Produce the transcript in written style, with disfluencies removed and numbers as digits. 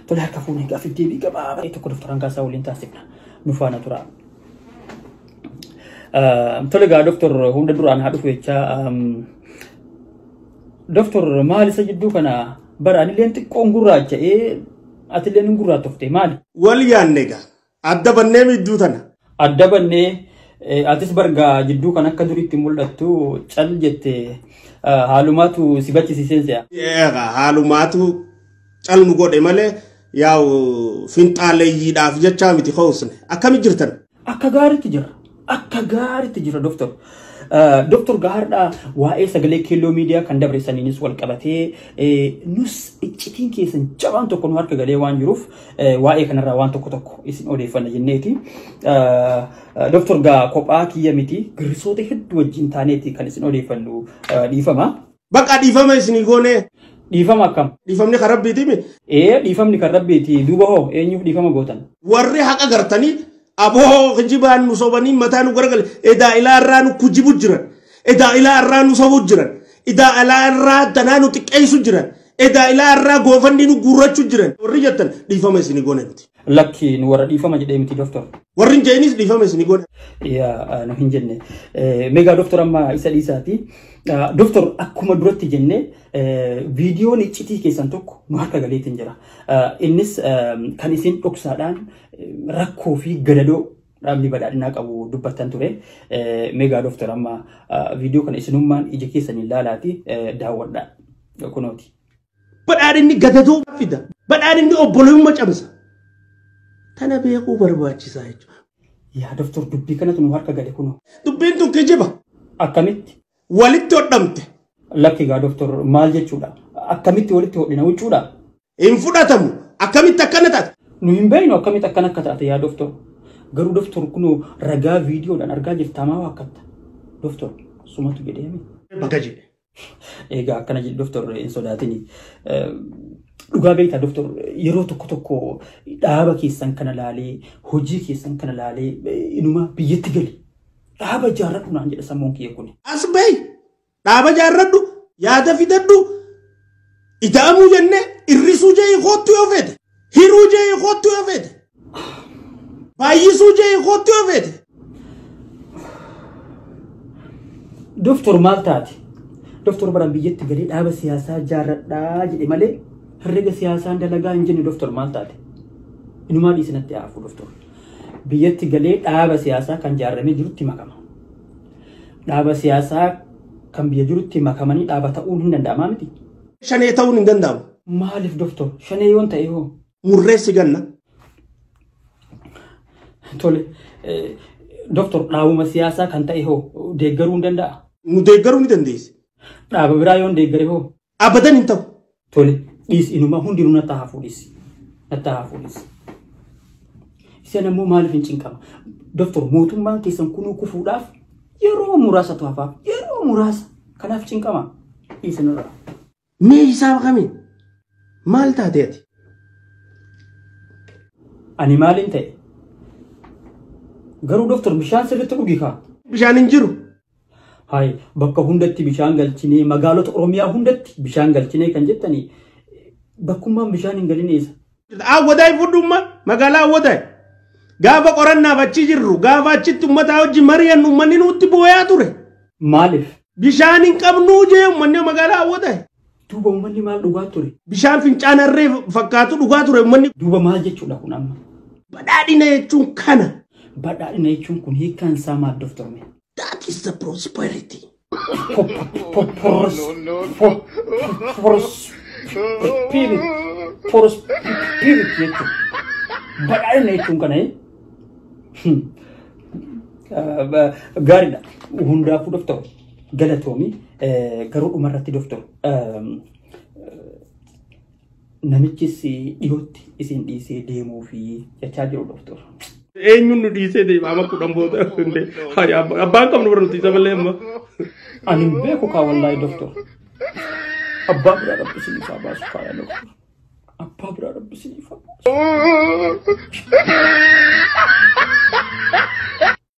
Tole harka fuunee gaaffii deebii gabaabaa tokko Dr. Hangaasaa waliin taasifna. Nu faana tura. Tole gaa Dr. hunda duraan haa dhufu jechaa Dr. maal isa jidduu kana bara anilleen xiqqoon gurraacha'ee atilleen hin gurraattofte maali? Wal yaanne egaa. Adda bannee miidduu tana. Adda bannee atis bargaa jidduu kan akka duriitti mul'attu cal jette haalumaatu si bachisiiseen se'a. Egaa haalumaatu cal nu godhe malee yaa'u finxaaleeyyiidhaaf jechaa miti hoosne. Akkami jirtan? Akka gaariitti jira. Akka gaariitti jira Doktor. Doktor gaariidha waa'ee sagalee keelloo miidiyaa kan dabarsaniinis wal qabatee nus iccitiin keessan jabaan tokko nu harka galee waan jiruuf waa'ee kanarraa waan tokko tokko isin odeeffanna jenneeti. Doktor gaa kophaa kiyya miti girrisoota hedduu wajjin taaneeti kan isin odeeffannu dhiifama. Bakka dhiifama isinii goonee. Dhiifama akkam? Dhiifamni kan rabbiiti mi? Ee dhiifamni kan rabbiiti duuba hoo eenyuuf dhiifama gootan? Warri haqa gartanii aboo kijibaan nu sobanii mataa nu garagale edaa ilaa irraa nu kujibu jiran edaa ilaa irraa nu sobu jiran edaa ilaa irraa danaa nu xiqqeessu jiran edaa ilaa irraa goofandi nu guurrachuu jiran warri jettan dhiifama isinii goone miti. Lakki nu warra dhiifama jedhee miti Doktor. Warri hin jedhinis dhiifama isinii goone. Yaa nu hin jenne. Meegaa Doktor amma isa dhiisaati. Doktor akkuma duratti jenne viidiyoon iccitii keessan tokko nu harka galeetiin jira. Innis kan isin dhoksaadhaan rakkoo fi gadadoo dhaabni badhaadhinaa qabu dubbattan ture. Meegaa Doktor amma viidiyoo kana isinummaan ija keessaniin ilaalaati daawwadhaa. Kunooti. Badhaadhinni gadadoo fida. Badhaadhinni obbolummaa cabsa. Tana beekuu barbaachisaa jechuudha. Yaa Doktor dubbii kanatu nu harka gale kunoo. Dubbiin tun kijiba. Akkamitti? Walitti hodhamte. Lakki gaa Doktor maal jechuudha? Akkamitti walitti hodhina huccuudha? Hin fudhatamu. Akkamitti akkana taate? Nu hin beeknu akkamitti akkana akka taate yaa Doktor. Garuu Doktor kunoo ragaa viidiyoodhaan argaa jirta maa waakkatta? Doktor sumatu jedhee mi? Baga jedhe. Egaa akkana jedhe Doktor hin sodaatini. Dhugaa beektaa Doktor yeroo tokko tokko dhaaba keessan kana laalee hojii keessan kana laalee inuma biyyatti gali. Dhaaba jaarradhu naan jedha sammuun kiyya kuni. As bahi dhaaba jaarradhu yaada fidadhu ida'amuu jennee irrisuu jee kootu yoo feete hiruu jee kootu yoo feete baay'isuu jee kootu yoo feete. Doktor maal taate? Doktor baraan biyyatti galee dhaaba siyaasaa jaarradhaa jedhe malee herrega siyaasaan dalagaa hin jenne Doktor maal taate? Inumaa dhiisinatti haafu Doktor. Biyyatti galee dhaaba siyaasaa kan jaarramee jirutti makama. Dhaaba siyaasaa kan biyya jirutti makamanii dhaaba ta'uun hin danda'amaa miti? Shanee ta'uun hin danda'amu. Maaliif Doktor? Shanee yoon ta'e hoo? Murreessi ganna. Tole Doktor dhaabuma siyaasaa kan ta'e hoo deeggaruu hin danda'a? Nu deeggaruu ni dandeessi. Dhaaba biraa yoon deeggare hoo? Abadan hin ta'u. Tole dhiisi inuma hundinuu natti hafuu dhiisi. Natti hafuu dhiisi. Isin ammoo maaliif hin cinqama? Doktor mootummaan keessan kunuu kufuudhaaf yeroo muraasatu hafaaf yeroo muraasa kanaaf cinqama dhiisinirra. Mee hisaaba kamiin? Maal taate ati? Ani maaliin ta'e? Garuu Doktor bishaan sirriitti dhugi kaa? Bishaan hin jiru. Hayi bakka hundatti bishaan galchinee magaalota Oromiyaa hundatti bishaan galchinee kan jettanii bakkummaan bishaan hin galin eessa? Awwadaay fudhummaa magaalaa Awwadaay. Gaafa qorannaaf achi jirru gaafa achitti uummataa wajjin mari'annu uummanni nutti boo'aa ture. Maaliif? Bishaan hin qabnuu jee uummanni magaalaa Awwadaay. Duuba uummanni maal dhugaa ture? Bishaan fincaan harree fakkaatu dhugaa ture uummanni. Duuba maal jechuudha kun amma? Badhaadhina jechuun kana. Badhaadhina jechuun kun hiikkaan isaa maal Doktor mee? That is the prosperity. Prosperity jechuun. Badhaadhina jechuun kana gaariidha. Hundaafuu Doktor galatoomi garuu dhumarratti Doktor namichis dhiyootti isin dhiisee deemuu fi jechaa jiru Doktor. Eenyuun nu dhiisee deema amma kudhan booda abbaan qabnu bara nuti isa malee amma. Ani hin beeku kaa wallaahi Doktor. Abbaa biraa rabbi isiniif haa baasu kaa yaa Doktor. Abbaa biraa rabbi isiniif haa baasu.